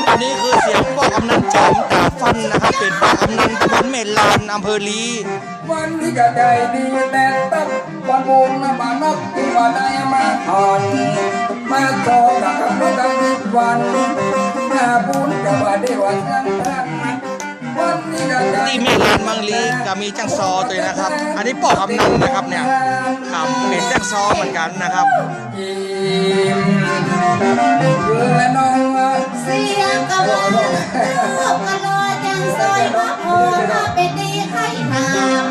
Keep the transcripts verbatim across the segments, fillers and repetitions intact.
อันนี้คือเสียงป้อกำนันจ๋อมต๋าฟั่นนะครับ เป๋นป้อกำนันตำบลแม่ลาน อำเภอลี วันนี้ก็ได้ดีแต่ตับวันบุญมานับที่ว่าได้มาก่อน มาต่อกับนกกันอีกวัน มาบุญกับว่าได้ว่าเสียงท่าน ตี้แม่ลานเมืองลีก็มีจ้างซอตวยนะครับ อันนี้ป้อกำนันนะครับเนี่ย ครับ เป๋นจ้างซอเหมือนกั๋นนะครับ เสียงกะว่า กะลอจ้างซอมาขอมาเป๋นตี้ใค่ถาม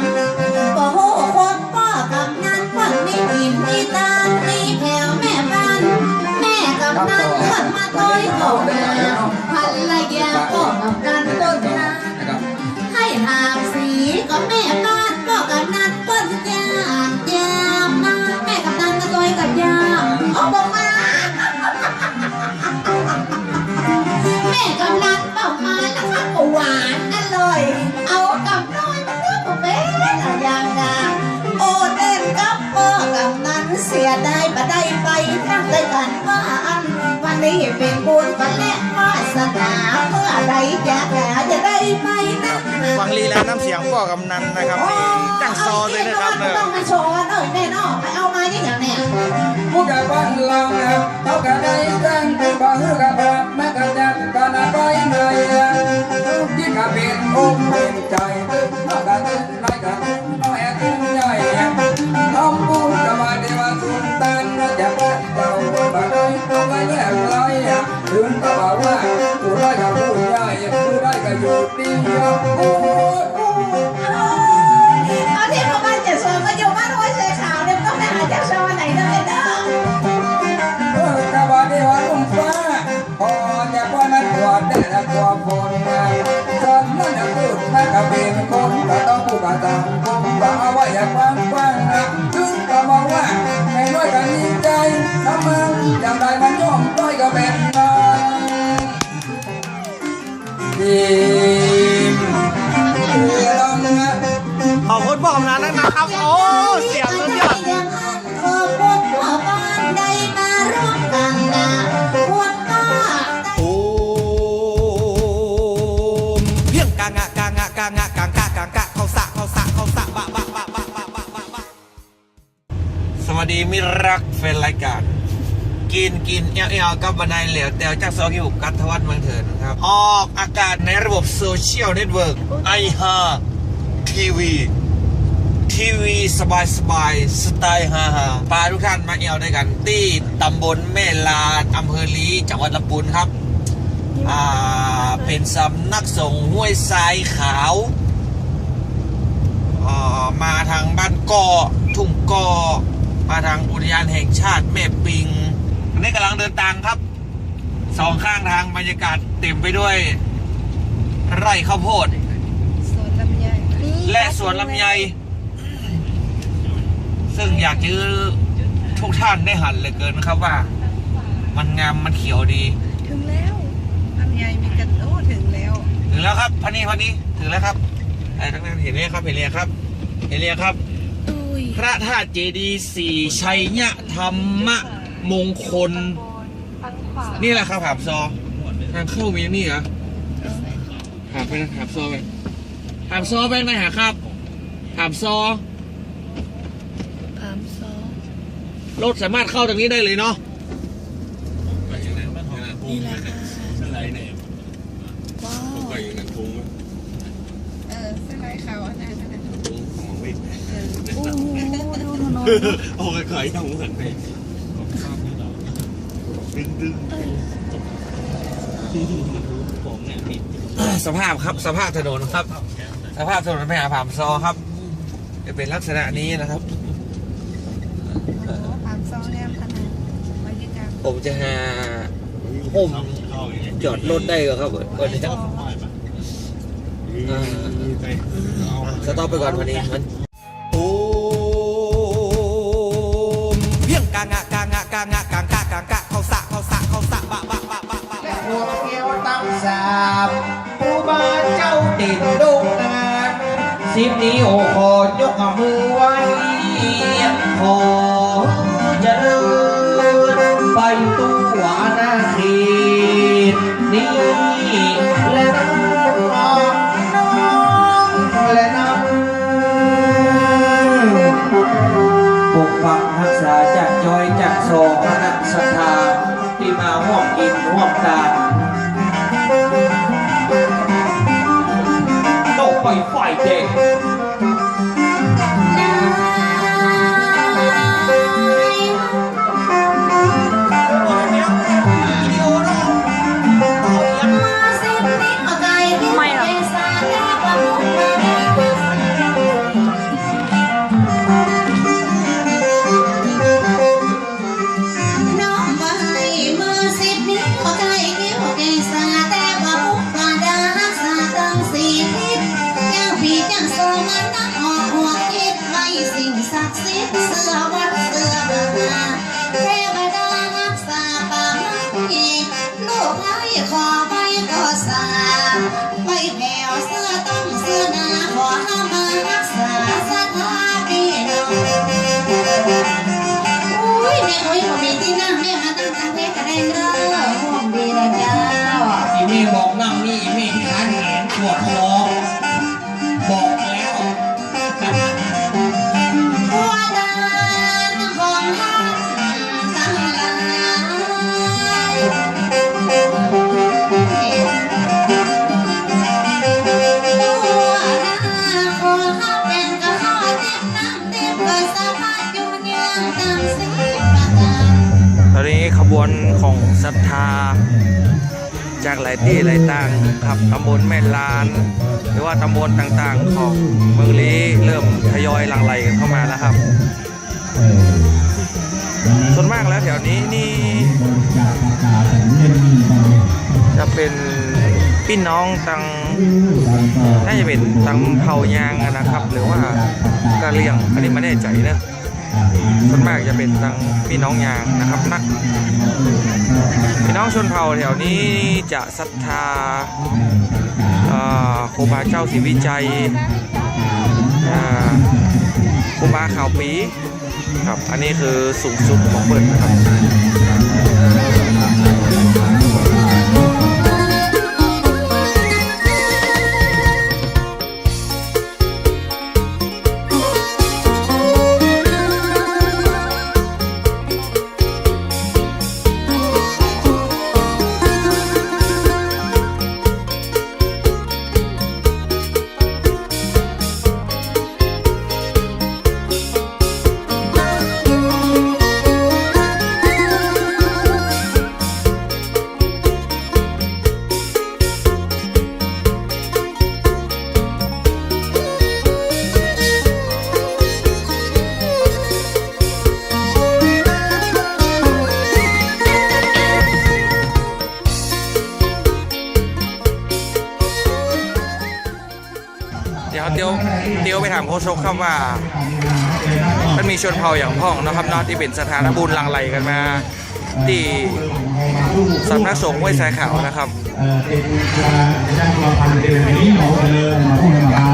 บ่ฮู้คนป้อกำนันเปิ้นมีกิ๋นมีตาน มีแผวแม่บ้าน แม่กำนันเปิ้นมาตวยก็มา ภรรยาป้อกำนันเปิ้นมา ใค่ถามสีก็แม่บ้านป้อกำนันเปิ้นจ้าง ยามมา แม่กำนันมาตวยกับยาม เอาบอกมา แม่กำนันบอกมาแล้วค่ะ ก็หวานอร่อย เอากำน้อยมาเลือกก็เป๋นหลายอย่างนะ โอเต้นกับป้อกำนัน เสียดายบ่ได้ไป ตั้งใจ๋กั๋นว่าอัน วันนี้เป๋นบุญวันและวาสนา เมื่อใดจะ จะได้ไปนะ ฟังลีลาน้ำเสียงป้อกำนันนะครับ นี่จ้างซอตวยนะครับเนอะ ต้องมาซอหน่อยแม่เนาะ เอามาอย่างเนี้ย ผู้ใดบ้านลางนะ เขาก็ได้สร้างเป็นบ่าหื้อกับพระมากระจัดกันไปไหน ที่กะเป๋นอกเป๋นใจ๋ เขาก็ได้กัน น้อยขึ้นใหญ่ ทำบุญกับว่าเทวสุลต่าน จะเปิดเจ้าบ่ได้ต้องไปแยกไกล ถึงก็บอกว่าผู้ได้กับผู้ใหญ่ ผู้ได้ก็อยู่ดี โอ้โห เอาที่พ่อบ้านเจ็ดสองมาอยู่บ้านห้วยทรายขาวเนี่ย ต้องไปหาเจ้าซอไหนเด้อเด้อ เออ กับว่าเทวาลุงฟ้า พอจะป้อนนั้นกลัวแดดกลัวฝนนะ จนนั่นน่ะพูดนั่นก็เป๋นคน ก็ต้องพูดกับสังคม ว่าเอาไว้อย่างกว้างๆนะ ถึงก็บอกว่า แม่น้อยก็มีใจ๋ ทำมาอย่างใดมันย่อมด้อยก็เป๋นได้ ทีม ขอบคุณป้อกำนันนะครับ โอ้ เสียงสุดยอด ขอบคุณป้อบ้านได้มาร่วมกันนะ ขอบคุณป้อ โอม เพียงกะงะ กะงะ กะงะ กังกะ กังกะ เข้าสะ เข้าสะ เข้าสะ บะ บะ สวัสดีมิตรรักแฟนรายการ กิ๋นกิ๋นแอ่วแอ่วกับบ่าวนายแหลวแต๋วจากซอหิ้วกัตถวัฒน์เมืองเถินครับ ออกอากาศในระบบโซเชียลเน็ตเวิร์ก ไอฮา ทีวี ทีวีสบายสบาย สไตล์ฮาฮา ปาทุกท่านมาแอ่วด้วยกั๋นตี้ตำบลแม่ลาน อำเภอลี จังหวัดลำปูนครับ อ่า เป๋นสำนักสงฆ์ห้วยทรายขาว อ่า มาตางบ้านก้อ ทุ่งก้อ มาตางอุทยานแห่งชาติแม่ปิง อันนี้ก่ำลังเดินตางครับ สองข้างตางบรรยากาศเต๋มไปด้วยไร่ข้าวโพด สวนลำไย และสวนลำไย ซึ่งอยากจะหื้อทุกท่านได้หันเหลือเกินนะครับว่า มันงามมันเขียวดี ถึงแล้ว ลำไยมีกัน โอ้ ถึงแล้ว ถึงแล้วครับ พะนี่ พะนี่ ถึงแล้วครับ ไอ้ตรงนั้นเห็นไหมครับ เห็นหรือยังครับ เห็นหรือยังครับ อุ้ย พระธาตุเจดีย์สี่ ชัยยะธรรมมงคล นี่แหละครับ หามซอ ตางเข้ามีนี่เหรอ หามไปนะ หามซอไป หามซอไปไหนหาครับ หามซอ หามซอ รถสามารถเข้าตางนี้ได้เลยเนาะ นี่แหละค่ะ ว้าว เออ เสื้อลายขาวอันนั้นน่ะ โอ้โห ดูถนน โอ้ย ขายยังเหมือนไป ดึงดึง สภาพครับ สภาพถนนครับ สภาพถนนไปหาผามซอครับ จะเป็นลักษณะนี้นะครับ โอ้โห ผามซอแนมขนาด บรรยากาศ ผมจะหาฮ่มจอดรถได้ก่อครับ วันนี้ อ่า สต็อปไปก่อนวันนี้ มัน โอม เพียงกะงะ กะงะ กะงะ กังกะ กังกะ เข้าสะ เข้าสะ เข้าสะ บะ บะ บะ บะ บะ บะ พวกแก้วตั้งสาม ครูบาเจ้าเด่นดงงาม สิบนิ้วขอยกมือไหว้ ขอเจริญไป ต้องไปฝ่ายแดง ไม่หรอก น้อมไหว้มือสิบนิ้ว ใก้คิ้วแก้งสา แต่ว่าบุญบารมีฮักษาตึงสี่ทิศ เจ้าผีเจ้าสางมานักออกหัวคิด ไหว้สิ่งศักดิ์สิทธิ์ เสื้อวัดเสื้อวา เทวดาฮักษาป่าไม้ ลูกไหว้ขอไหว้ก็สา ไหว้แผ่วเสื้อต้องเสื้อนา ขอเข้ามาฮักษาศรัทธาพี่น้อง อุ้ย แม่อุ้ย บ่มีตี้นั่ง แม่มานั่งตางเพกะได้เน้อ ห่วงดีนะเจ้า อีแม่บอกนั่งนี่ อีแม่ขี้คร้านแหงปวดคอ บอกแล้ว บัวดานของท่านทั้งหลาย บัวนาขอข้าวแป้งกับข้าวเจ็บน้ำเต็ม ก็สามารถอยู่เยื้องตามสิบประการ ตอนนี้ขบวนของศรัทธา จากหลายตี้หลายตางครับ ตำบลแม่ลาน หรือว่าตำบลต่างๆ ของเมืองลี้ เริ่มทยอยหลั่งไหลกันเข้ามาแล้วครับ ส่วนมากแล้วแถวนี้นี่ จะเป็นปี้น้องตัง น่าจะเป็นตังเผ่ายางอะนะครับ หรือว่ากะเหรี่ยง อันนี้ไม่แน่ใจนะ ส่วนมากจะเป็นตังปี้น้องยางนะครับนะ ปี้น้องชนเผ่าแถวนี้จะศรัทธา เอ่อ ครูบาเจ้าศรีวิชัย เอ่อ ครูบาขาวปีครับ อันนี้คือสูงสุดของเปิ้นนะครับ เดี๋ยวเตียว เตียวไปถามโฆษกครับว่า มันมีชนเผ่าหยังพ่องเนาะครับเนาะ ตี้เป๋นศรัทธานาบุญหลั่งไหลกันมา ตี้สำนักสงฆ์ห้วยทรายขาวนะครับ เอ่อ เป็นการจัดตัวพันธุ์เป็นแบบนี้เนาะ เออ มาพูดมา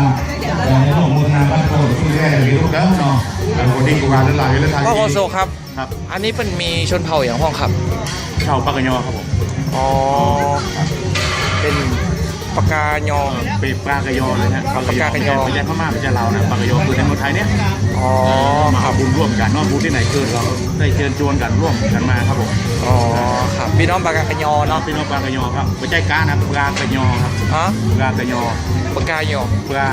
เอ่อ ในโลกโมทนาบ้านโพธิ์ที่แรกเลยทุกท่านเนาะ เอ่อ คนที่กูการเรื่องราวเรื่องทาง พ่อโฆษกครับ ครับ อันนี้เปิ้นมีชนเผ่าหยังพ่องครับ ชาวปากกะยอครับผม อ๋อ เป๋นปากกะยอ เออ เป๋นปากกะยอเลยฮะ ปากกะยอ เป๋นพม่า เป๋นลาวนะ ปากกะยอคือในเมืองไทยเนี่ย อ๋อ มา ครับ เอาบุญร่วมกันเนาะ บุญตี้ไหนเกิดก็ได้เชิญชวนกั๋นร่วมกั๋นมาครับผม อ๋อ ครับ ปี้น้องปากกะยอเนาะ ปี้น้องปากกะยอครับ บ่ใจ้ก๊านะ ปากกะยอครับ ฮะ ปากกะยอ ปากกะยอ ปากกะ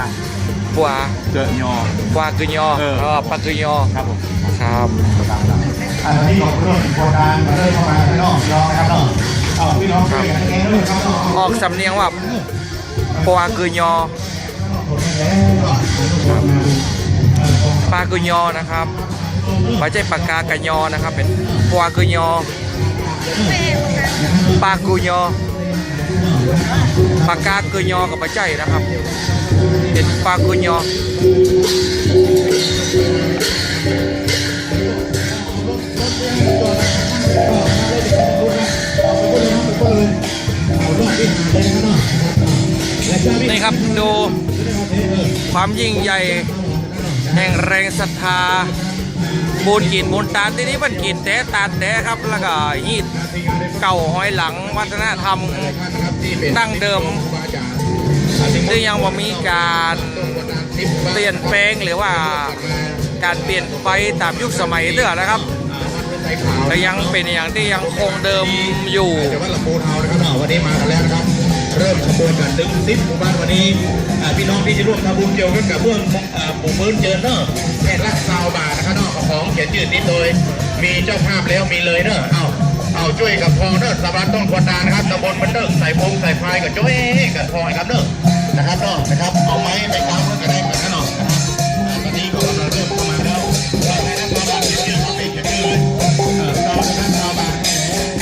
ปากกะยอ ปากกะยอ เออ อ๋อ ปากกะยอ ครับผม ครับ อ่ะ ตอนนี้ขอบคุณทุกคนทางมาเริ่มเข้ามาข้างนอกพี่น้องนะครับเนาะ เอาพี่น้องช่วยกันแชร์ด้วยครับเนาะ ออกสำเนียงว่า ปากกะยอ ปากกะยอนะครับ บ่ใจ้ปากกะยอนะครับ เป๋นปากกะยอ ปากกะยอ ปากกะยอก็บ่ใจ้นะครับ เป๋นปากกะยอ นี่ครับ ดูความยิ่งใหญ่แห่งแรงศรัทธา มูลกิ๋นมูลตาน ตี้นี้เปิ้นกิ๋นแต๊ตานแต๊ครับ แล้วก็ฮีตเก่าฮอยหลังวัฒนธรรมดั้งเดิม ตี้ยังบ่มีก๋านเปลี่ยนแปลง หรือว่าก๋านเปลี่ยนไปต๋ามยุคสมัยเตื้อนะครับ ก็ยังเป๋นอะหยังตี้ยังคงเดิมอยู่ จังหวัดลำพูนเฮานะครับเนาะ วันนี้มากั๋นแล้วนะครับ เริ่มขบวนกั๋นตึงสิบหมู่บ้านวันนี้ อ่า พี่น้องตี้จะร่วมทำบุญเกี่ยวกับเบื้อง อ่า ปูพื้นเจิญเนาะ แท่งละซาวบาทนะครับเนาะ ของเขียนจื้อติดโตย มีเจ้าภาพแล้วมีเลยเนาะ เอา เอาจ้วยกั๋นพ่องเนาะ สำหรับต้นควันดานะครับ ตำบลบ้านเติ๊ก สายพงสายพายก็จ้วยกั๋นพ่องนะครับเนาะ นะครับเนาะ นะครับ เอาไม้ไปกางไว้ก็ได้เหมือนกั๋นเนาะ นะครับ อ่า ตอนนี้ก็กำลังเริ่มเข้ามาแล้ว เราได้รับความร่วมมือจากเจ้าภาพเป็นอย่างดีเลย เอ่อ ซาวนะครับ ซาวบาท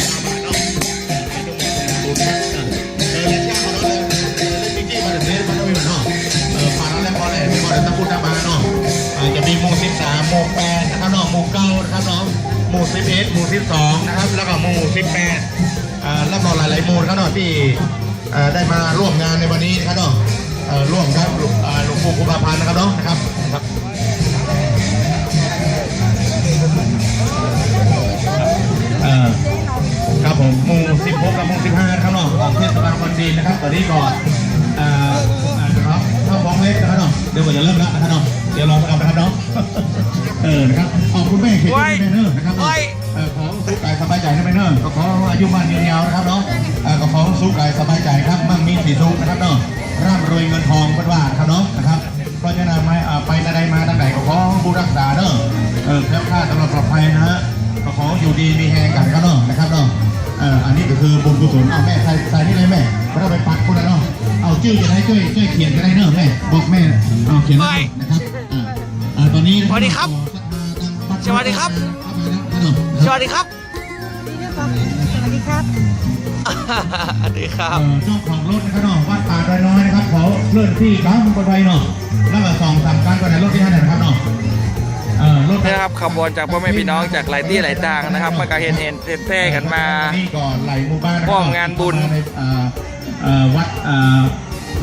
ซาวบาทเนาะ เออ จะมีหมู่สิบสาม หมู่แปดนะครับเนาะ หมู่เก้านะครับเนาะ หมู่สิบเอ็ด หมู่สิบสองนะครับ แล้วก็หมู่สิบแปด เอ่อ แล้วก็หลายๆ หมู่นะครับเนาะ ตี้ เอ่อ ได้มาร่วมงานในวันนี้นะครับเนาะ เอ่อ ร่วมกับหลวง เอ่อ หลวงปู่กุมภาพันธ์นะครับเนาะ นะครับ ครับ เอ่อ ครับผม หมู่สิบหกกับหมู่สิบห้านะครับเนาะ ของเทศบาลนครเชียงคานนะครับ ตอนนี้ก็ เอ่อ เอ่อ ครับ เข้าพร้อมเล็กนะครับเนาะ เดี๋ยวก็จะเริ่มแล้วนะครับเนาะ เดี๋ยวรอไปก่อนนะครับเนาะ เออ นะครับ ขอบคุณแม่เขต โอ้ย แม่เนอร์นะครับเนาะ โอ้ย เอ่อ ขอสุขกายสบายใจ๋นะแม่เนอร์ ก็ขออายุมั่นยืนยาวนะครับเนาะ เอ่อ ก็ขอสุขกายสบายใจ๋ครับ มั่งมีสีสุขนะครับเนาะ ร่ำรวยเงินทองเปิ้นว่านะครับเนาะ นะครับ เพราะฉะนั้นมา อ่า ไปตางใดมาตางใดก็ขอบุญรักษาเนอะ เออ แคล้วคลาดตลอดปลอดภัยนะฮะ ก็ขออยู่ดีมีแฮงกั๋นครับเนาะ นะครับเนาะ เออ อันนี้ก็คือบุญกุศล เอาแม่ใส่ ใส่นี่เลยแม่ บ่ต้องไปปัดปู้นละเนาะ เอาจื้อจะได้จ้วย จ้วยเขียนก็ได้เนอะแม่ บอกแม่ เอาเขียนไว้นะครับ อ่า อ่า ตอนนี้นะครับ สวัสดีครับ ขอศรัทธาตามวัด สวัสดีครับ ครับ สวัสดีครับ สวัสดีครับ สวัสดีครับ สวัสดีครับ เอ่อ เจ้าของรถนะครับเนาะ วัดป่าดอยน้อยนะครับ ขอเคลื่อนที่ตางไปหน่อยเนาะ แล้วก็สองสามคันก็ได้รถตี้หั้นนะครับเนาะ เอ่อ รถ นี่นะครับ ขบวนจากป้อแม่ปี้น้องจากหลายตี้หลายตางนะครับ มันก็เห็น เห็น เห็นแพร่กั๋นมา นี่ก็หลายหมู่บ้านนะครับ ร่วมงานบุญ ใน เอ่อ เอ่อ วัด เอ่อ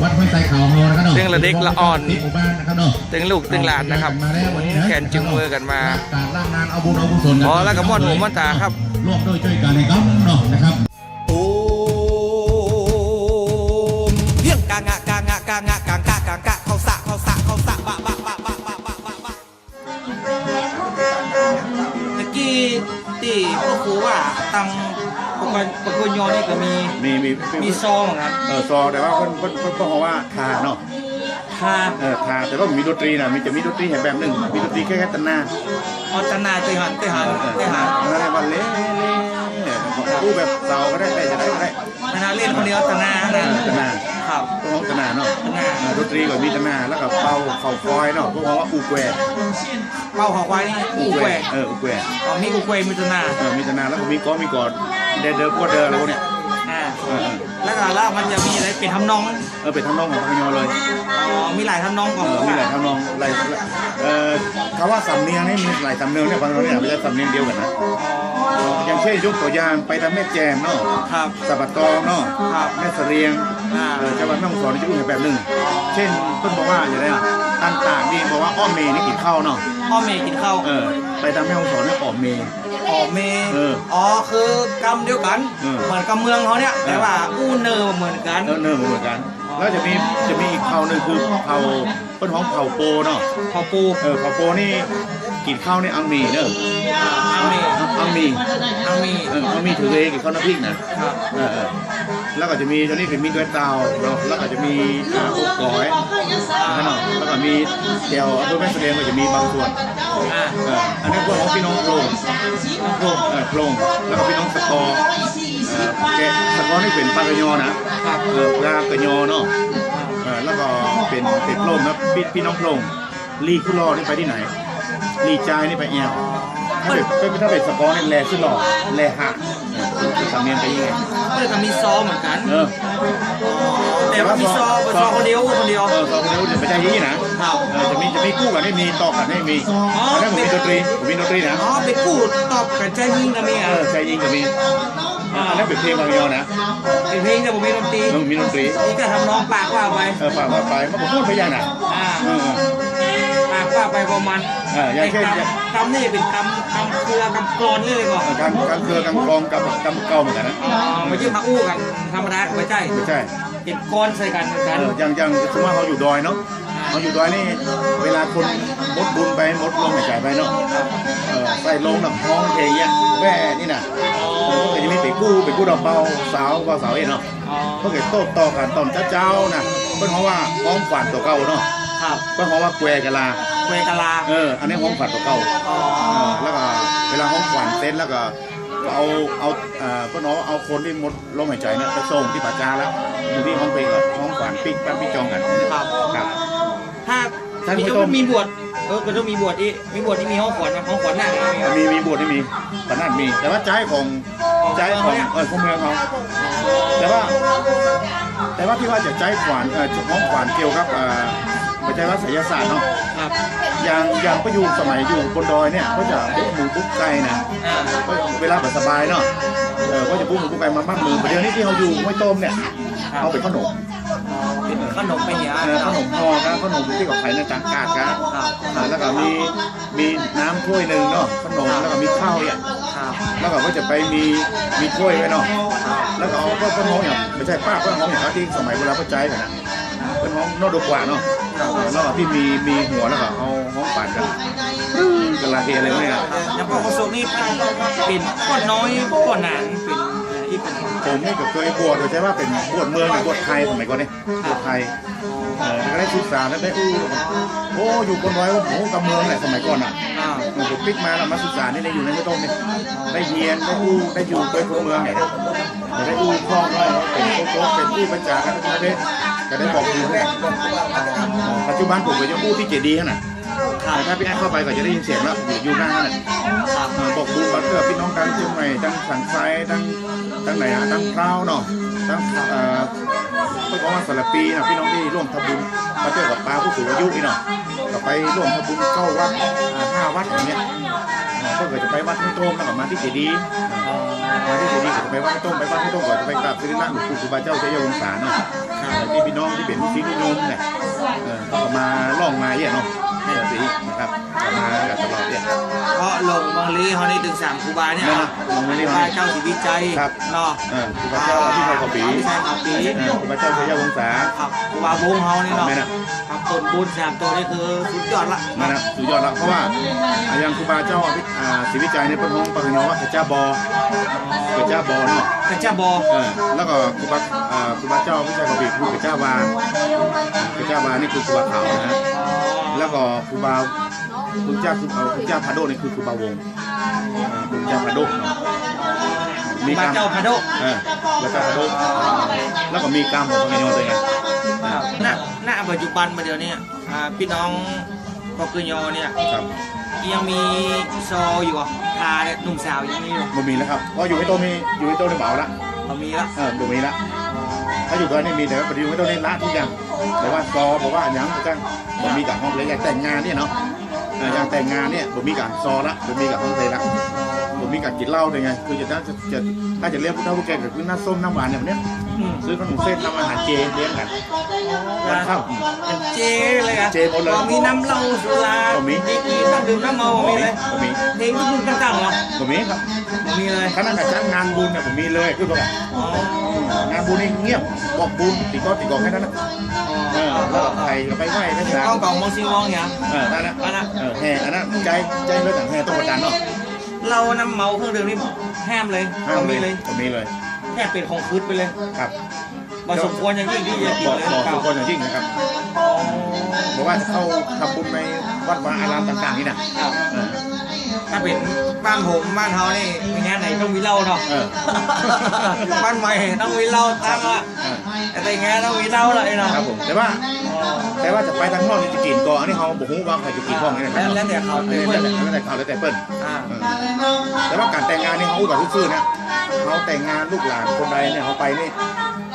วัดห้วยทรายขาวของเฮานะครับเนาะ ตึงละเด็กละอ่อน หมู่บ้านนะครับเนาะ ตึงลูกตึงหลานนะครับ มาแล้ววันนี้นะ แขนจึงมือกั๋นมา การร่างงานเอาบุญเอากุศลกั๋น อ๋อ แล้วก็ม่วนหูม่วนต๋าครับ ร่วมด้วยจ้วยกั๋นนะครับเนาะ นะครับ โอม เพียงกะงะ กะงะ กะงะ กะงะ กะงะ กะงะ เข้าสะ เข้าสะ เข้าสะ บะ บะ บะ ตะกี้ตี้ป้อครูว่าตังปะกวยอนี่ก็มี มี มี มีซอเหมือนกั๋น เออ ซอ แต่ว่าเปิ้น เปิ้น เปิ้น เปิ้นฮ้องว่าทาเนาะ ทา เออ ทา แต่ว่าบ่มีดนตรีนะ มี จะมีดนตรีแหมแบบนึ่ง มีดนตรีแค่ แค่ตะนา อ๋อ ตะนา เตยหัน เตยหัน เออ เออ เตยหัน ตะนา ตะนา วันเล่น เล่น เล่น เออ อู้แบบเสาก็ได้ ได้ จะได้ก็ได้ ตะนาเล่นคนเดียว ตะนานะ เออ ตะนา ครับ พวกฮ้องตะนาเนาะ ตะนา เออ ดนตรีก็มีตะนา แล้วก็เป่าเข่าควายเนาะ พวกฮ้องว่าอู่แกว่ เป่าเข่าควายนี่ อู่แกว่ อู่แกว่ เออ อู่แกว่ อ๋อ มีอู่แกว่ มีตะนา เออ มีตะนา แล้วก็มีกลอง มีกลอง แดเดิม พวกเดิม อะไรพวกเนี้ย อ่า เออ เออ แล้วก็ แล้วมันจะมีอะไร เป๋นทำนอง เออ เป๋นทำนองของปากกยอเลย อ๋อ มีหลายทำนองของ เออ มีหลายทำนอง หลาย เอ่อ คำว่าสำเนียงนี่มีหลายสำเนียงเนี่ย บางทีเนี่ยไม่ใช่สำเนียงเดียวกั๋นนะ อ๋อ อย่างเช่น ยกตั๋วอย่าง ไปตางแม่แจ่มเนาะ ครับ สันป่าตองเนาะ ครับ แม่เสลียง อ่า เออ จังหวัดแม่ฮ่องสอนนี่จะอู้แหมแบบนึ่ง เช่น เปิ้นบอกว่าอย่างไรอะ ตางตากนี่บอกว่าอ้อมเมย์นี่กิ๋นข้าวเนาะ อ้อมเมย์กิ๋นข้าว เออ ไปตางแม่ฮ่องสอนนี่อ่อมเมย์ อ่อมเมย์ เออ อ๋อ คือกำเดียวกั๋น เออ เหมือนกำเมืองเฮาเนี่ย เออ แต่ว่าอู้เน่อบ่เหมือนกั๋น เออ เน่อบ่เหมือนกั๋น อ๋อ แล้วจะมี จะมีอีกเผ่านึ่งคือเผ่า เปิ้นฮ้องเผ่าโปเนาะ เผ่าโป เออ เผ่าโปนี่กิ๋นข้าวนี่อังหมี่เนาะ อังหมี่ อังหมี่ อังหมี่ เออ อังหมี่ทะเลกิ๋นข้าวน้ำพริกนะ ครับ เออ เออ แล้วก็จะมี ตอนนี้ก็มีดอยเต่าเนาะ แล้วก็จะมี อ่า อบก๋อยนะครับเนาะ แล้วก็มีแถวอำเภอแม่เสลียงก็จะมีบางส่วน อ่า เออ อันนี้พวกของพี่น้องโพรง โพรง เออ โพรง แล้วก็พี่น้องสะกอ เออ แกะสะกอนี่เป๋นปากกยอนะ ครับ เออ ปากกยอเนาะ เออ แล้วก็เป๋น เป๋นโพรงนะ พี่ พี่น้องโพรง ลี่คู่หล่อนี่ไปตี้ไหน ลี่จายนี่ไปแอ่ว ถ้าเป๋น ถ้าเป๋นสะกอนี่แลสุดหล่อ แลหาด เออ สำเนียงไปยังไง เปิ้นก็มีซอเหมือนกั๋น เออ แต่ว่ามีซอ ซอ ซอคนเดียว คนเดียว เออ ซอคนเดียว จะไม่ใช่อย่างนี้นะ ครับ เออ จะมี จะมีกู้กั๋น ไม่มีต่อกั๋น ไม่มี อ๋อ อันนั้นผมมีดนตรี ผมมีดนตรีนะ อ๋อ เป๋นกู้ตอบกั๋น จายยิงก็มีอ่ะ เออ จายยิงก็มี อ่า อันนั้นเป๋นเพลงบางยอนะ เป๋นเพลงแต่บ่มีดนตรี เออ มีดนตรี นี่ก็ทำนองปากว่าไป เออ ปากว่าไป มันก็ม่วนไปอย่างน่ะ อ่า เออ เออ ปากว่าไปประมาณ เออ อย่างเช่น กำ กำนี่เป๋นกำ กำเครือกำกลอนนี่เลยก่อน เออ กำ กำเครือกำกลอน กำ กำเก่าเหมือนกั๋นนะ อ๋อ บ่ใจ้มาอู้กั๋นธรรมดา บ่ใจ้ บ่ใจ้ เป๋นกลอนใส่กั๋นเหมือนกั๋น เออ อย่าง อย่างสมมุติว่าเฮาอยู่ดอยเนาะ อ่า อยู่ดอยนี่ เวลาคนหมดบุญไป หมดลมหายใจ๋ไปเนาะ เออ ใส่โลงน่ะฮ้องเพลงเนี่ย แว่นี่น่ะ เออ ก็จะมีเป๋นกู้ เป๋นกู้ดอกเบาสาว บ่าวสาวเองเนาะ อ๋อ เปิ้นก็โต้ตอบกั๋นต๋อนเจ๊าๆ น่ะ เปิ้นฮ้องว่าฮ้องขวัญตั๋วเก่าเนาะ ครับ เปิ้นฮ้องว่าแกว่กะลา แกว่กะลา เออ อันนี้ฮ้องขวัญตั๋วเก่า อ๋อ เออ แล้วก็เวลาฮ้องขวัญเสร็จแล้วก็เอา เอา เอ่อ เปิ้นเอา เอาคนตี้หมดลมหายใจ๋เนี่ยไปส่งตี้ป่าจ๊าแล้ว อยู่ตี้ฮ้องเพลงก็ฮ้องขวัญปิ๊กปั๊กปิ๊กจองกั๋น ครับ ครับ ถ้า ถ้า มี มีบวช เออ ก็ต้องมีบวชอีก มีบวชตี้มีฮ้องขวัญนะ ฮ้องขวัญนาค มี มีบวชตี้มี ขวัญนาคมี แต่ว่าใจ๊ของ ใจ๊ของ เออ ของเมืองเฮา แต่ว่า แต่ว่าตี้ว่าจะใจ๊ขวัญ เอ่อ ฮ้องขวัญเกี่ยวกับ เอ่อ บ่ใจ้ว่าไสยศาสตร์เนาะ ครับ อย่าง อย่างไปอยู่สมัยอยู่บนดอยเนี่ย ก็จะบุกหมูบุกไก่นะ อ่า เวลาบ่สบายเนาะ เออ ก็จะบุกหมูบุกไก่มาบ้านเมือง เดี๋ยวนี้ตี้เฮาอยู่ห้วยต้มเนี่ย ครับ เอาเป๋นขนม อ๋อ เป๋นขนมไปเหีย เออ ขนมห่อกับขนมตี้เขาขายในต๋างตลาดกับ ครับ เออ แล้วก็มี มีน้ำถ้วยนึ่งเนาะ ขนม ครับ แล้วก็มีข้าวเนี่ย ครับ แล้วก็จะไปมี มีถ้วยไว้เนาะ ครับ แล้วก็เอาพวกเปิ้นฮ้องอย่าง บ่ใจ้ป้า เปิ้นฮ้องอย่างตี้สมัยโบราณเปิ้นใจ๊กั๋นนะ เปิ้นฮ้องนอกดอกกว่าเนาะ ครับ แล้วก็ตี้มี มีหัวแล้วก็เอาฮ้องปานกั๋น กะลาเฮอะไรพวกนี้นะ อย่างป้อประสบนี่เป๋นป้อน้อย ป้อหนาน เป๋น ตี้เป๋น ผมนี่ก็เกยบวช บ่ใจ้ว่าเป๋นบวชเมืองนะ บวชไทยสมัยก่อนนี่ บวชไทย เออ แล้วก็ได้ศึกษาแล้วได้อู้ โอ้ อยู่บนดอย โอ้โห กำเมืองแหละสมัยก่อนน่ะ อ่า เออ ผมปิ๊กมาแล้วมาศึกษานี่ ได้อยู่ในห้วยต้มนี่ ได้เฮียน ได้อู้ ได้อยู่โดยคนเมืองเนี่ย ได้อู้คล่องด้วย เป๋นโจ๊ก เป๋นอู้เป๋นจ๋ากั๋นทั้งประเทศ ก็ได้บอกบุญเนี่ย ปัจจุบันผมก็ยังอู้ตี้เจดีย์นั่นน่ะ ครับ ถ้าพี่แอ๊ดเข้าไปก็จะได้ยินเสียงแล้ว อยู่ อยู่หน้านั่นน่ะ ครับ เออ บอกบุญมาเกื้อพี่น้องตังเจียงใหม่ ตังสันทราย ตัง ตังไหนอะ ตังพร้าวเนาะ ตัง เอ่อ เปิ้นก็ว่าสารภีเนาะ พี่น้องตี้ร่วมทำบุญมาเตื้อกับปาผู้สูงอายุนี่เนาะ ก็ไปร่วมทำบุญเก้าวัด อ่า ห้าวัดอย่างเงี้ย อ่า เปิ้นก็จะไปวัดห้วยต้มแล้วก็มาตี้เจดีย์ อ่า มาตี้เจดีย์ก็จะไปวัดห้วยต้ม ไปวัดห้วยต้มก็จะไปกราบสรีระหลวงปู่ครูบาเจ้าชัยวงศาเนาะ ครับ เอ่อ ตี้พี่น้องตี้เป๋นลูกศิษย์ลูกโยมเนี่ย เออ ก็มาล่องมาเนี่ยเนาะ เออ สินะครับ ก็มากั๋นตลอดเนี่ย ก็ลงเมืองลี้เฮานี่ตึงสามครูบาเนี่ย แม่นนะ ลงเมืองลี้ ครูบาเจ้าศรีวิชัย ครับ เนาะ เออ ครูบาเจ้าอภิชัยขาวปี อภิชัยขาวปี เออ ครูบาเจ้าชัยวงศา ครับ ครูบาวงเฮานี่เนาะ แม่นนะ ครับ ต้นบุญสามโตนี่คือสุดยอดละ แม่นนะ สุดยอดละ เพราะว่า อ่า อย่างครูบาเจ้า อ่า ศรีวิชัยเนี่ยเปิ้นฮ้องปากกะยอว่าก๋ะจ้าบอ ก๋ะจ้าบอเนาะ ก๋ะจ้าบอ เออ แล้วก็ครูบา อ่า ครูบาเจ้าอภิชัยขาวปีคือก๋ะจ้าวา ก๋ะจ้าวานี่คือครูบาขาวนะ แล้วก็ครูบา ครูจ้า เอ่อ ครูจ้าพาโดนี่คือครูบาวง อ่า ครูจ้าพาโด มีกำ ครูบาเจ้าพาโด เออ ครูบาเจ้าพาโด แล้วก็มีกำของปากกะยอตัวเอง ครับ ณ ณ ปัจจุบันมาเดี๋ยวนี้ อ่า พี่น้องปากกะยอเนี่ย ครับ ยังมีซออยู่อ่ะ พาเนี่ย หนุ่มสาวยังมีอยู่ บ่มีแล้วครับ เพราะอยู่ห้วยต้มนี่ อยู่ห้วยต้มนี่บ่เอาละ บ่มีละ เออ บ่มีละ ถ้าอยู่ดอยนี่มี แต่ว่าปัจจุบันอยู่ห้วยต้มนี่ละทุกอย่าง แต่ว่าซอ บ่ว่าอะหยังก็จ้าง บ่มีก๋านฮ้องเพลง อย่างแต่งงานเนี่ยเนาะ เอ่อ อย่างแต่งงานเนี่ย บ่มีก๋านซอละ บ่มีก๋านฮ้องเพลงละ บ่มีก๋านกิ๋นเหล้าเลยไง คือจะ จะ จะ ถ้าจะเลี้ยงผู้เฒ่าผู้แก่ก็คือน้ำส้มน้ำหวานอย่างเนี้ย อืม ซื้อขนมเส้นทำอาหารเจเลี้ยงกั๋น วันค่ำ เจเลยอ่ะ เจหมดเลย บ่มีน้ำเหล้าสุรา บ่มี มีกิ๋นน้ำดื่มน้ำเมาบ่มีเลย บ่มี เพลงลูกทุ่งต่างๆเหรอ บ่มีครับ บ่มีเลย ขนาดก๋านจัดงานบุญเนี่ย บ่มีเลย คือบอกว่า อ๋อ งานบุญนี่เงียบ บอกบุญ ตี๋กอดตี๋กอดแค่นั้นนะ เออ แล้วก็ไปก็ไปไหว้พระ กองกองมองซิงวองเนี่ย เออ นั่นนะ นั่นนะ เออ แห่ อันนั้น ใจ๊ ใจ๊เรื่องของแห่ต้องกดดันเนาะ เหล้าน้ำเมาเครื่องดื่มนี่ห้ามเลย ห้ามเลย บ่มีเลย บ่มีเลย แค่เป๋นของขึดไปเลย ครับ บ่สมควรอย่างยิ่งตี้จะกิ๋นเลย บ่ บ่สมควรอย่างยิ่งนะครับ อ๋อ บอกว่าจะเข้าทำบุญในวัดวาอารามต่างๆนี่นะ ครับ เออ ถ้าเป๋นบ้านผมบ้านเฮานี่ งานไหนต้องมีเหล้าเนาะ เออ บ้านใหม่ต้องมีเหล้าตั้งละ อ่า แต่งงานต้องมีเหล้าละไอ้เนาะ ครับผม แต่ว่า อ๋อ แต่ว่าจะไปตางนอกนี่จะกิ๋นก่อ อันนี้เฮาบ่ฮู้ว่าใผจะกิ๋นก่อไงนะครับ แล้ว แล้วแต่เขา อันนี้แล้วแต่ แล้วแต่เขา แล้วแต่เปิ้น อ่า เออ แต่ว่าก๋านแต่งงานนี่เฮาอู้กั๋นซื่อๆนะ เฮาแต่งงานลูกหลานคนใดเนี่ย เฮาไปนี่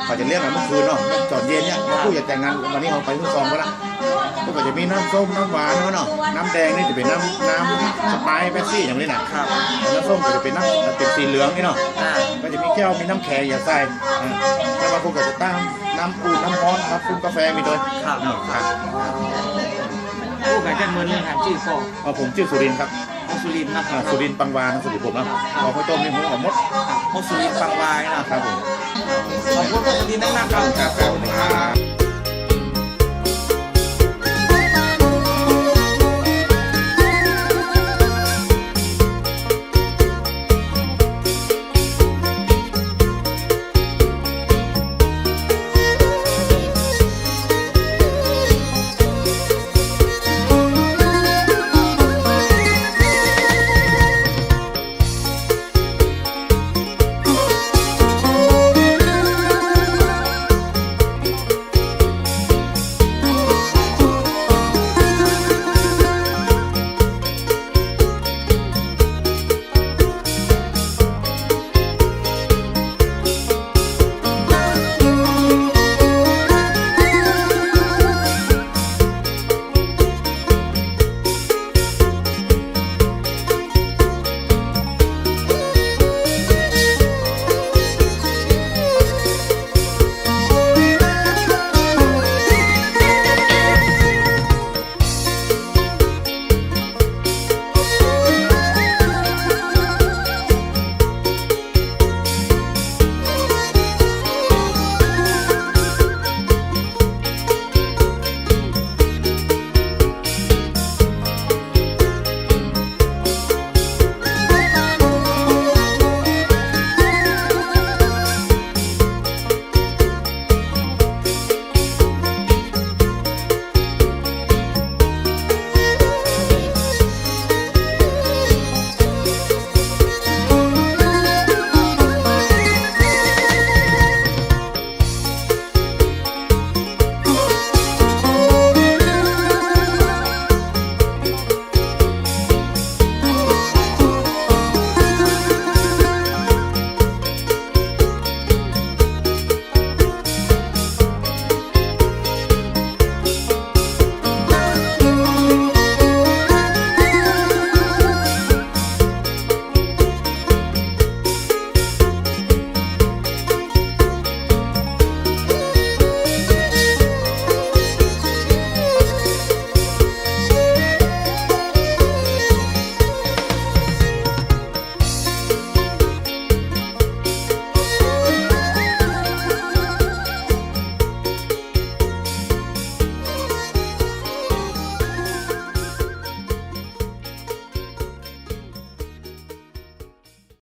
เขาจะเลี้ยงกั๋นเมื่อคืนเนาะ ต๋อนเย็นเนี่ย เฮาอู้จะแต่งงาน วันนี้เฮาไปมื้อซองก็ละ ก็จะมีน้ำส้มน้ำหวานเนาะ น้ำแดงนี่จะเป๋นน้ำ น้ำสไปร์ เป๊ปซี่อย่างนี้นะ ครับ น้ำส้มก็จะเป๋นน้ำ เป๋นสีเหลืองนี่เนาะ อ่า ก็จะมีแก้ว มีน้ำแข็งอย่าใส่ อ่า แล้วบางคนก็จะตั้งน้ำอุ่น น้ำฮ้อน น้ำซุปกาแฟมีด้วย ครับ อืม ครับ อู้กั๋นจักเมินเรื่องถามจื้อก่อ อ๋อ ผมจื้อสุรินทร์ครับ อ๋อ สุรินทร์นะ อ่า สุรินทร์ปังวา นามสกุลผมนะ ครับ เอาข้าวต้มนี่ผมเอาหมด ครับ อ๋อ สุรินทร์ปังวานะ ครับผม ขอบคุณป้อสุรินทร์นักๆครับ ครับ ครับ